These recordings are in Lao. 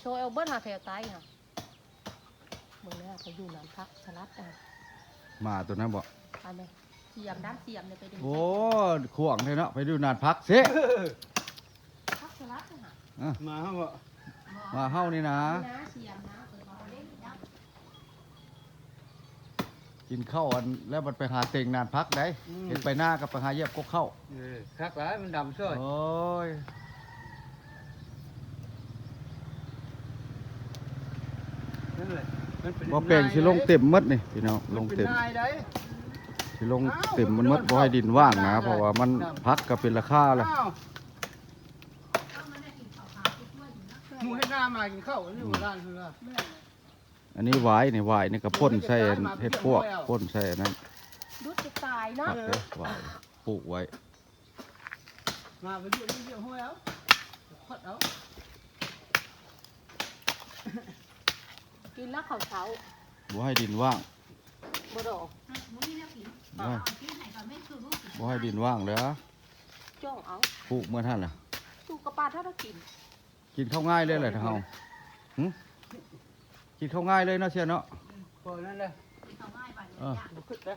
ໂຕເອົາເບິດຫາແຖວໃຕ້ຫັ້ນ ເບິ່ງແລ້ວໄປຢູ່ນານຜັກສະຫຼັດ ອ່າ ໝາຕົວນັ້ນບໍ່? ອັນນີ້ສຽມ ດ້ານສຽມນີ້ໄປດຶງ ໂອ້ ຂວາງແທ້ເນາະ ໄປຢູ່ນານຜັກເຊ ຜັກສະຫຼັດຫັ້ນນະ ອ່າ ໝາເຮົາບໍ່? ໝາເຮົານີ້ນາ ນາສຽມນາ ເພິ່ນວ່າເດ້ນະ ກິນເຂົ້າອັນ ແລ້ວມັນໄປຫາເຕັງນານຜັກໄດ໋ ອືມ ເຮັດໄປນາກໍໄປຫາຢຽບກົກເຂົ້າ ເອີ ຄັກຫຼາຍ ມັນດຳຊ່ອຍ ໂອ້ຍ ນັ້ນແຫຼະ ມັນເປັນ ບໍ່ແປງ ນາຍ ຊິລົງເຕັມໝົດນີ້ພີ່ນ້ອງ ມັນເປັນ ລົງເຕັມ ນາຍໄດ໋ ຊິລົງເຕັມມັນໝົດ ອ້າວ ບໍ່ໃຫ້ດິນວ່າງນະ ເພາະວ່າມັນ ນຳ ຜັກກໍເປັນລາຄາລະ ອ້າວ ໝູ່ເຮັດນາມາກິນເຂົ້າ ອັນນີ້ ອືມ ໂບລານເພິ່ນວ່າ ອັນນີ້ຫວາຍນີ້ ຫວາຍນີ້ກໍປົ່ນໃສ່ເຫັດປວກ ປົ່ນໃສ່ອັນນັ້ນ ດຸດຈະຕາຍເນາະ ຄັກເດ້ຫວາຍ ປູກໄວ້ ມາໄປຢູ່ໃນວຽກຫ້ວຍເອົາ ຄວັດເອົາ ກິນແລ້ວເຂົ້າເຊົ້າ ບໍ່ໃຫ້ດິນວ່າງ ບໍ່ດອກ ບໍ່ໃຫ້ ບໍ່ໃຫ້ດິນວ່າງເດີ້ ຈ້ອງເອົາ ປູກເໝິດຫັ້ນລະ ປູກກະປາດເຮົາກິນ ກິນເຂົ້າງ່າຍເລີຍແຫຼະເຮົາ ຫຶ ກິນເຂົ້າງ່າຍເລີຍເນາະ ເຊຍເນາະ ພໍນັ້ນແຫຼະ ເອີ ບໍ່ຄຶດເດ້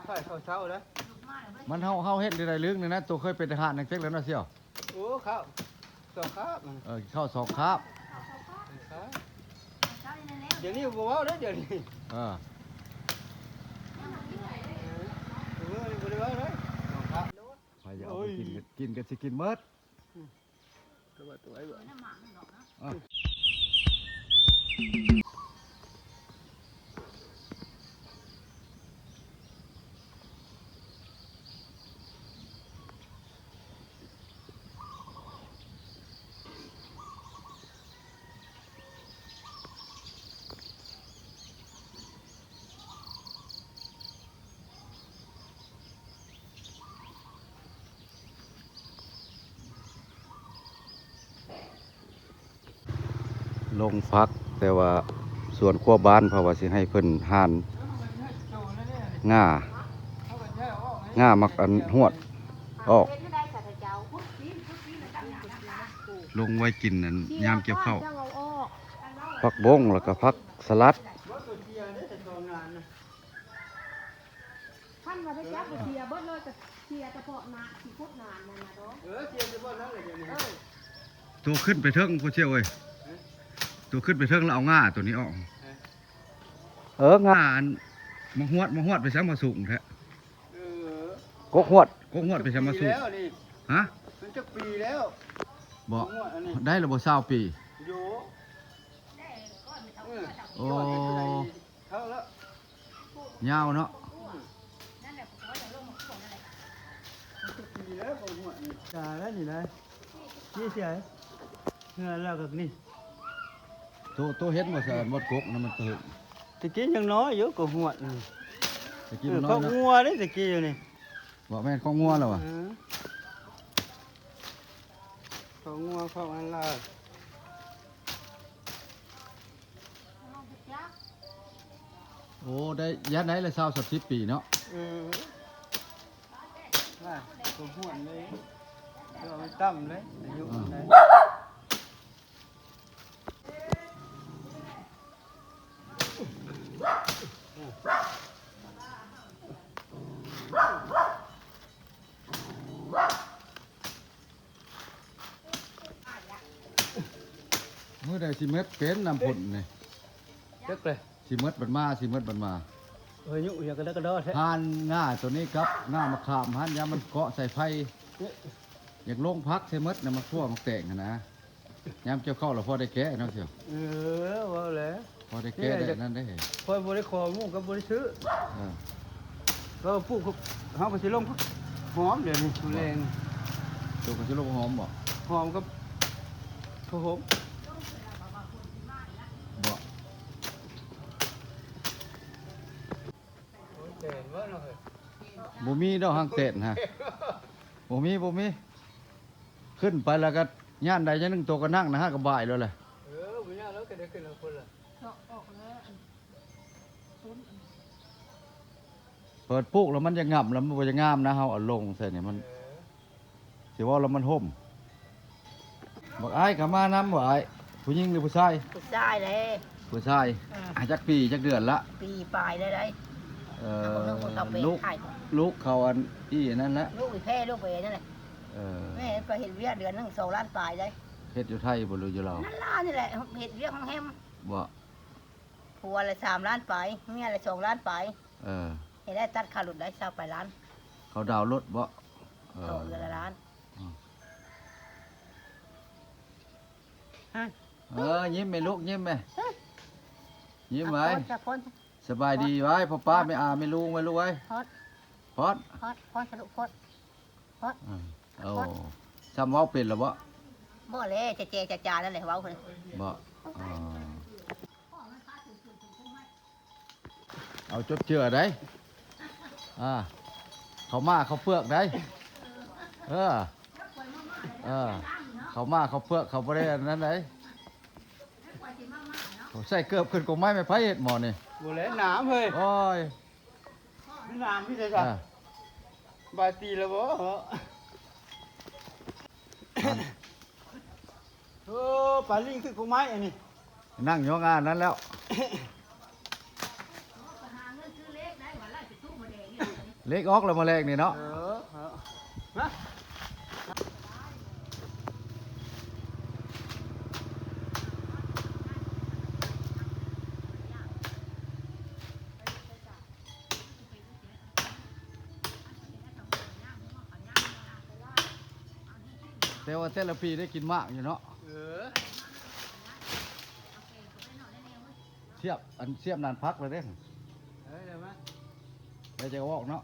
ໃສ່ເຂົ້າເຊົ້າເດ້ ມັນ ເຮົາ ເຮົາເຮັດໄດ້ເລື່ອງນີ້ນະ ໂຕເຄີຍເປັນທະຫານຈັ່ງເຈັກແລ້ວເນາະ ເຊຍ ໂອ້ ເຂົ້າສອງຄາບ ເອີ ເຂົ້າສອງຄາບ ດຽວນີ້ບໍ່ເວົ້າເດ້ ດຽວນີ້ ເອີ ເອີ ດຽວນີ້ບໍ່ໄດ້ເວົ້າເດ້ ສອງຄາບ ໃຜຈະເອົາໄປກິນ ໂອ້ຍ ກິນກໍຊິກິນໝົດ ອືມ ຕົວ ຕົວ ເອີ ລົງຜັກ ແຕ່ວ່າສວນຄົວບ້ານເຂົາວ່າຊິໃຫ້ເພິ່ນຮ່ານງ່າ ງ່າໝາກອັນຫວດອອກ ລົງໄວ້ກິນອັນຍາມກ່ຽວເຂົ້າ ຜັກບົ້ງ ແລ້ວກໍຜັກສະຫຼັດ. ຄັນວ່າໄປຈັບກໍເສຍເບິດເລີຍ ກໍເສຍສະເພາະໜ້າ ຂີ້ຄຸດໜ້ານັ້ນນະເນາະ ເອີ ເສຍສະເພາະນັ້ນແຫຼະ ດຽວນີ້ ເອີ ໂຕຂຶ້ນໄປເທິງ ພໍ່ສ່ຽວເອີຍ ຮະ ໂຕຂຶ້ນໄປເທິງແລ້ວເອົາງ່າໂຕນີ້ອອກ ຮະ ເອີ ງ່າອັນ ມາຫວດ ມາຫວດໄປຊະ ມາສູງແທ້ ເອີ ກົກຫວດ ກົກຫວດໄປຊະ ມາສູງ ຈັກປີແລ້ວນີ້ ຮະ ມັນຈັກປີແລ້ວ ບໍ່ ກົກຫວດອັນນີ້ ໄດ້ແລ້ວບໍ່ ຊາວປີ ໂຢ ເອີ ໂອ້ ເທົ່າແລ້ວ ຍາວເນາະ ອືມ ຈັກປີແລ້ວ ກົກຫວດນີ້ ຈາແລ້ວນີ້ນະ ນີ້ເສຍ ເຮືອລາວກໍນີ້ ໂຕ ໂຕເຫັນບໍ່ ສະ ອັນໝົດກົກນະ ມັນເຖິງ ແຕ່ກີ້ຍັງນ້ອຍຢູ່ ກົກຫວດນີ້ ແຕ່ກີ້ ເອີ ມັນນ້ອຍເນາະ ຄອກງົວເດ້ ແຕ່ກີ້ຢູ່ນີ້ ບໍ່ແມ່ນ ຄອກງົວແລ້ວຫວາ ເອີ ຄອກງົວ ຄອກອັນລາວ ໂອ້ ໄດ້ ຢ້ານໄດ້ລະຊາວ ສາມສິບປີເນາະ ເອີ ວ່າຕົວຫ້ວນເລີຍ ເອົາໄປຕ່ຳເລີຍ ອາຍຸມັນໄດ້ ມື້ໃດຊິເໝິດເປັນນ້ຳພົ້ນນີ້ ຈັກແຫຼະ ຊິເໝິດບັດມາ ຊິເໝິດບັດມາ ເອີຍ ຍຸຫຍັງກະດະກະດໍແທ້ ຮ້ານງ່າໂຕນີ້ກັບງ່າມະຂາມຫັ້ນ ຍາມມັນເກາະໃສ່ໄຟ ເອີ ຢາກລົງຜັກໃສ່ເໝິດນະ ໝາກຖົ່ວໝາກແຕງຫັ້ນນະ ຍາມກ່ຽວເຂົ້າລະພໍໄດ້ແກະເນາະ ສ່ຽວ ເອີ ເວົ້າແຫຼະ ພໍໄດ້ແກະໄດ້ອັນນັ້ນເດ້ ຂ້ອຍບໍ່ໄດ້ຂໍໝູ່ກໍບໍ່ໄດ້ຊື້ ເອີ ກໍປູກ ເຮົາກໍຊິລົງຜັກຫອມດຽວນີ້ ມື້ແລງ ໂຕກໍຊິລົງຜັກຫອມບໍ່ ຫອມກັບຜັກໂຫມ ບໍ່ ບໍ່ມີດອກຫາງແຕນຫັ້ນ ບໍ່ມີ ບໍ່ມີ ຂຶ້ນໄປແລ້ວກໍ ຍາມໃດຍາມໜຶ່ງໂຕກໍນັ່ງນະ ຫາກະບາຍໂລດແຫຼະ ເອີ ບໍ່ຍາກແລ້ວ ກໍໄດ້ຂຶ້ນແລ້ວພຸ້ນລະ ເຈາະອອກແລ້ວ ອັນ ຕົ້ນ ເປີດປູກແລ້ວມັນຈະງຳ ແລ້ວມັນບໍ່ຈະງາມນະ ເຮົາເອົາລົງໃສ່ນີ້ມັນ ເອີ ຊິເວົ້າແລ້ວມັນຮົ່ມ ບັກອ້າຍກໍມານຳບໍ່ອ້າຍ ຜູ້ຍິງຫຼືຜູ້ຊາຍ? ຜູ້ຊາຍແຫຼະ. ຜູ້ຊາຍ. ອືມ. ອາ ຈັກປີ ຈັກເດືອນລະ? ປີປາຍແລ້ວໄດ໋. ເອີ ລູກ ລູກເຂົາອັນອີ່ນັ້ນແຫຼະ ລູກອີ່ແພ້ ລູກເອນັ້ນແຫຼະ. ເອີ ແມ່ໄປເຮັດວຽກເດືອນໜຶ່ງສອງລ້ານປາຍໄດ໋. ເຮັດຢູ່ໄທບໍ່ ຫຼືຢູ່ລາວ? ນັ້ນລະ ນີ້ແຫຼະ ເຮັດວຽກໂຮງແຮມ. ບໍ່? ຜົວລະສາມລ້ານປາຍ ເມຍລະສອງລ້ານປາຍ. ເອີ ເຮັດໄດ້ຕັດຄ່າລົດໄດ້ຊາວປາຍລ້ານ. ເຂົາດາວລົດບໍ່? ເອີ ເຂົາເດືອນລະລ້ານ. ອືມ. ຫັ້ນ ເອີ ຍິ້ມແມ່ລູກ ຍິ້ມແມ່ ຍິ້ມໄວ້. ສະບາຍດີໄວ້ ພໍ່ປ້າແມ່ອາແມ່ລຸງໄວ້ລູກໄວ້. ພອດ ພອດ ພອດ ພອດສະລຸກ ພອດ ພອດ. ເອີ ໂອ້ ຊ້ຳເວົ້າເປັນລະບໍ່? ບໍ່ແລະ ຈະແຈຈະຈານັ້ນແຫຼະເວົ້າ. ບໍ່? ອໍ. ເອົາຈົບເຈື່ອໄດ໋. ອ່າ ເຂົ້າໝາກເຂົ້າເປືອກໄດ໋. ເອີ ເອີ ເຂົ້າໝາກເຂົ້າເປືອກ ເຂົາບໍ່ໄດ້ອັນນັ້ນໄດ໋. ໃສ່ເກີບຂຶ້ນກົງໄມ້ ແມ່ນໃຜເຮັດໝໍນີ້? ບໍ່ແລະ ໜາມເຮີ້ຍ. ໂອ້ຍ ໜາມ ມີແຕ່ ອ່າ ສະບາຍດີລະບໍ່? ໂອ້ ປາລິງຄືກົງໄມ້ອັນນີ້ ນັ່ງຢູ່ງານນັ້ນແລ້ວ. ເລກອອກແລ້ວມື້ແລກນີ້ເນາະ. ເອີ ມາ. ແຕ່ວ່າແຕ່ລະປີໄດ້ກິນໝາກຢູ່ເນາະ. ເອີ ທຽບ ອັນທຽບນານຜັກແລ້ວເດ້. ເອີ ດຽວມາ ແລ້ວຈະອອກເນາະ.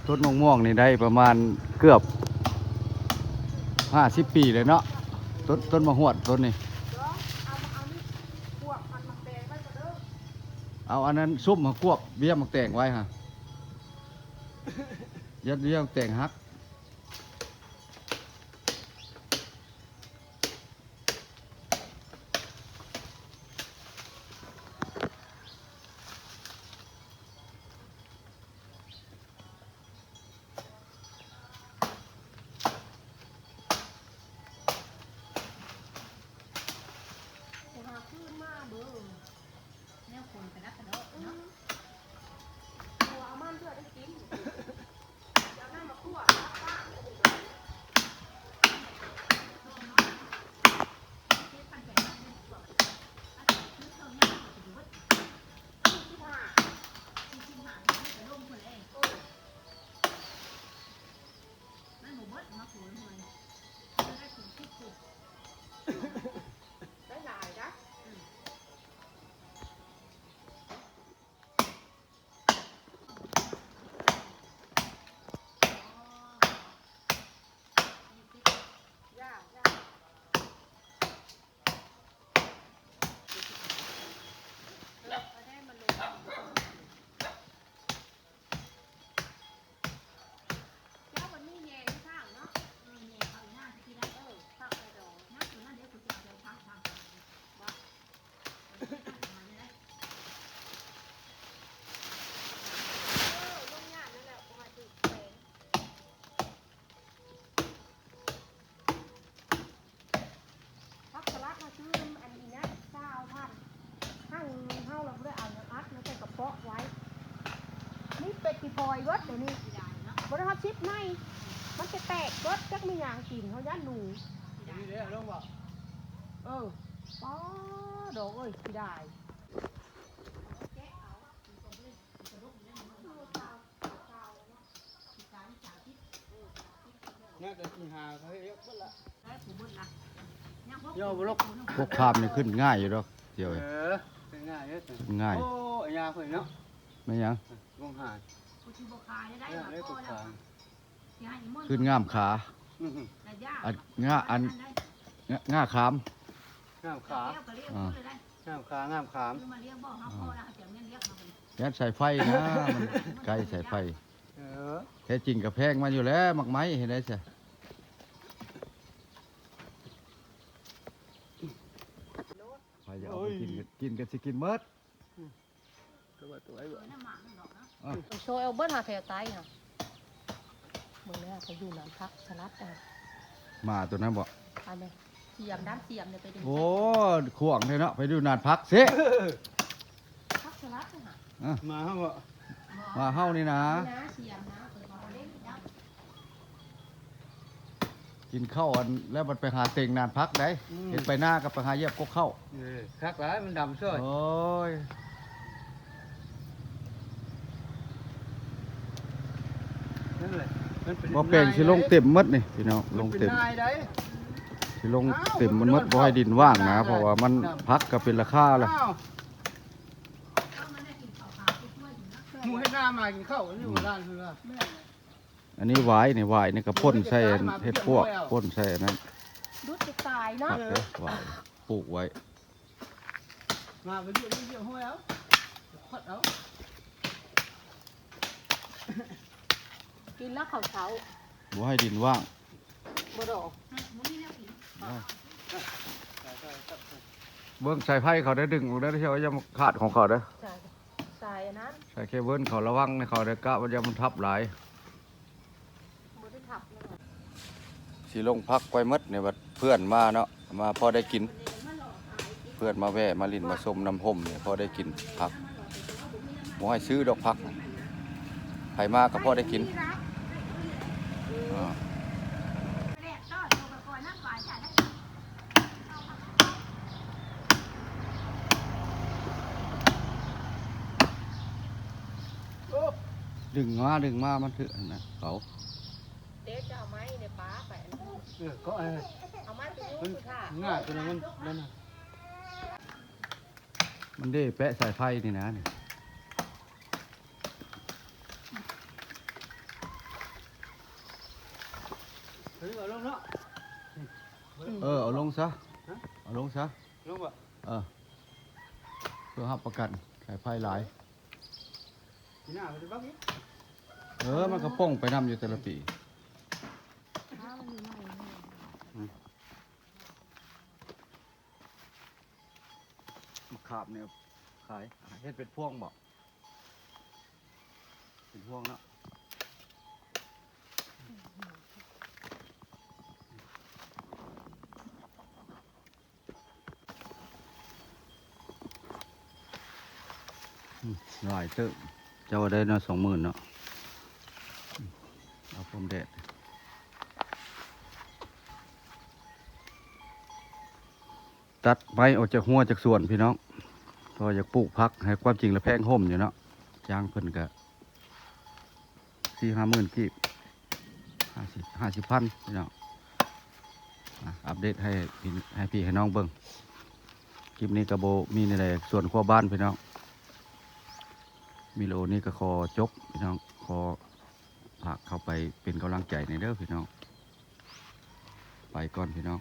ຕົ້ນມະມ່ວງນີ້ໄດ້ປະມານເກືອບຫ້າສິບປີແລ້ວເນາະ. ຕົ້ນ ຕົ້ນມະຮວດຕົ້ນນີ້. ເອົາອັນນັ້ນຊຸມມາກວບເບ້ຍໝາກແຕງໄວ້ຫາ ຢ້ານເບ້ຍໝາກແຕງຫັກ. ຜັກສະຫຼັດເຮົາຊື້ອັນນີ້ນະ ຊາວພັນ ທັງເຮົາລະບໍ່ໄດ້ເອົາຫຍັງອັດ ມາໃສ່ກະເປາະໄວ້. ມີເປັດທີ່ພອຍເບິດດຽວນີ້ ບໍ່ໄດ້ຮອດສິບໃນ ມັນຈະແຕກເບິດ ຈັກມີຫຍັງກິນ ເຮົາຢ້ານໜູ. ນີ້ເດ້ ລົງບໍ່? ເອີ ປ້າດອກເອີຍ ເສຍດາຍ. ຍັງແຕ່ສີ່ຫ້າເຂົາເຮັດເບິດລະ ຍ່ອບໍ່ລົງ. ກົກຂາມນີ້ຂຶ້ນງ່າຍຢູ່ດອກ ດຽວ. ເອີ ຂຶ້ນງ່າຍເດ້ ຂຶ້ນງ່າຍ. ໂອ້ ຍາເພິ່ນເນາະ. ແມ່ນຫຍັງ? ລົງຫາ ຂຶ້ນງາມຂາ. ອື ອັນງາ ອັນງາ ງາຂາມ ງາມຂາ. ອ່າ ງາມຂາ ງາມຂາມ. ອ່າ ແມ່ນສາຍໄຟນະ ມັນໃກ້ສາຍໄຟ. ເອີ ແທ້ຈິງກະແພງມາຢູ່ແລ້ວ ໝາກໄມ້ເຮັດໄດ້ຊະ. ໃຜຈະເອົາໄປກິນ ໂອ້ຍ ກິນກໍຊິກິນໝົດ. ໂຊຍເອົາເບິດຫາແຖວໃຕ້ຫາ. ເບິ່ງແລ້ວ ໄປຢູ່ນານຜັກສະຫຼັດ ອ່າ ໝາຕົວນັ້ນບໍ່? ອັນນີ້ສຽມ ດ້ານສຽມນີ້ໄປດຶງ ໂອ້ ຂວາງແທ້ເນາະ ໄປຢູ່ນານຜັກເຊະ ຜັກສະຫຼັດຫັ້ນນະ ອ່ະ ໝາເຮົາບໍ່? ໝາເຮົານີ້ນາ ນີ້ນາ ສຽມນະ ເພິ່ນເອົາເດ້ ກິນເຂົ້າອັນ ແລ້ວບັດໄປຫາເຕັງນານຜັກໄດ໋ ອືມ ເຮັດໄປນາກໍໄປຫາຢຽບກົກເຂົ້າ ເອີ ຄັກຫຼາຍ ມັນດຳຊ່ອຍ ໂອ້ຍ ນັ້ນແຫຼະ ມັນເປັນ ບໍ່ແປງ ມັນ ຊິລົງເຕັມໝົດນີ້ພີ່ນ້ອງ ມັນ ລົງເຕັມ ເປັນນາຍໄດ໋ ຊິລົງເຕັມມັນໝົດ ອ້າວ ບໍ່ໃຫ້ດິນວ່າງນະ ເພາະວ່າມັນ ອ້າວ ຜັກກໍເປັນລາຄາລະ ອ້າວ ໝູ່ເຮັດນາມາກິນເຂົ້າຢູ່ ອືມ ຮ້ານເພິ່ນວ່າ ອັນນີ້ຫວາຍນີ້ ຫວາຍນີ້ກໍປົນໃສ່ເຫັດປວກ ປົນໃສ່ອັນນັ້ນ ດຸດຈະຕາຍເນາະ ເອີ ຫວາຍ ປູກໄວ້ ມາໄປເລາະ ເລາະຫ້ວຍເອົາ ຄວັດເອົາ ກິນແລ້ວເຂົ້າເຊົ້າ ບໍ່ໃຫ້ດິນວ່າງ ບໍ່ດອກ ເບິ່ງສາຍໄຟເຂົາໄດ້ດຶງອອກໄດ້ ເຈົ້າຢ່າມາຂາດຂອງເຂົາເດີ ສາຍ ສາຍອັນນັ້ນ ສາຍເຄເບິນເຂົາ ລະວັງໃຫ້ເຂົາເດີ ກະວ່າຢ່າມັນທັບຫຼາຍ ບໍ່ໄດ້ທັບເລີຍ ຊິລົງຜັກໄວ້ໝົດນີ້ ບັດເພື່ອນມາເນາະ ມາພໍໄດ້ກິນ ເພື່ອນມາແວ່ມາຫຼິ້ນມາຊົມນຳຮົ່ມນີ້ ພໍໄດ້ກິນຜັກ ບໍ່ໃຫ້ຊື້ດອກຜັກ ໃຜມາກໍພໍໄດ້ກິນ ອ່າ ດຶງມາ ດຶງມາ ມັນຖືກອັນນັ້ນເຂົາ ເດ ຈະເອົາໄມ້ໃນປ່າໄປ ເອີ ກໍ ເອີ ເອົາໄມ້ໄປຢູ່ ມັນ ພຸ້ນຄ່ະ ງ່າຍຕົວນັ້ນ ມັນ ມັນ ມັນເດ້ແປະສາຍໄຟນີ້ນະ ນີ້ ເອີ ເອົາລົງເນາະ ເອີ ເອົາລົງຊະ ຮະ ເອົາລົງຊະ ລົງບໍ່? ເອີ ເພື່ອຮັບປະກັນສາຍໄຟຫຼາຍ ປີໜ້າມັນຈະບັກອີກ ເອີ ມັນກໍປ່ອງໄປນຳຢູ່ແຕ່ລະປີ ມະຂາມນີ້ຂາຍ ເຮັດເປັນພວງບໍ່? ເປັນພວງເນາະ ອືມ ຫຼາຍເຕີບ ເຈົ້າວ່າໄດ້ເນາະ ສອງໝື່ນເນາະ ອືມ ເອົາຄວາມແດດ ຕັດໄມ້ອອກຈາກຮົ້ວຈາກສວນພີ່ນ້ອງ ເພາະວ່າຢາກປູກຜັກ ໃຫ້ ຄວາມຈິງລະແພງຮົ່ມຢູ່ເນາະ ຈ້າງເພິ່ນກະ ສີ່ຫ້າໝື່ນກີບ ຫ້າສິບ ຫ້າສິບພັນພີ່ນ້ອງ ອ່າ ອັບເດດໃຫ້ ໃຫ້ພີ່ໃຫ້ນ້ອງເບິ່ງ ຄລິບນີ້ກໍບໍ່ມີແນວໃດ ສວນຄົວບ້ານພີ່ນ້ອງ ວິດີໂອນີ້ກໍຂໍຈົບພີ່ນ້ອງ ຂໍຝາກເຂົ້າໄປເປັນກຳລັງໃຈແດ່ເດີພີ່ນ້ອງ ໄປກ່ອນພີ່ນ້ອງ.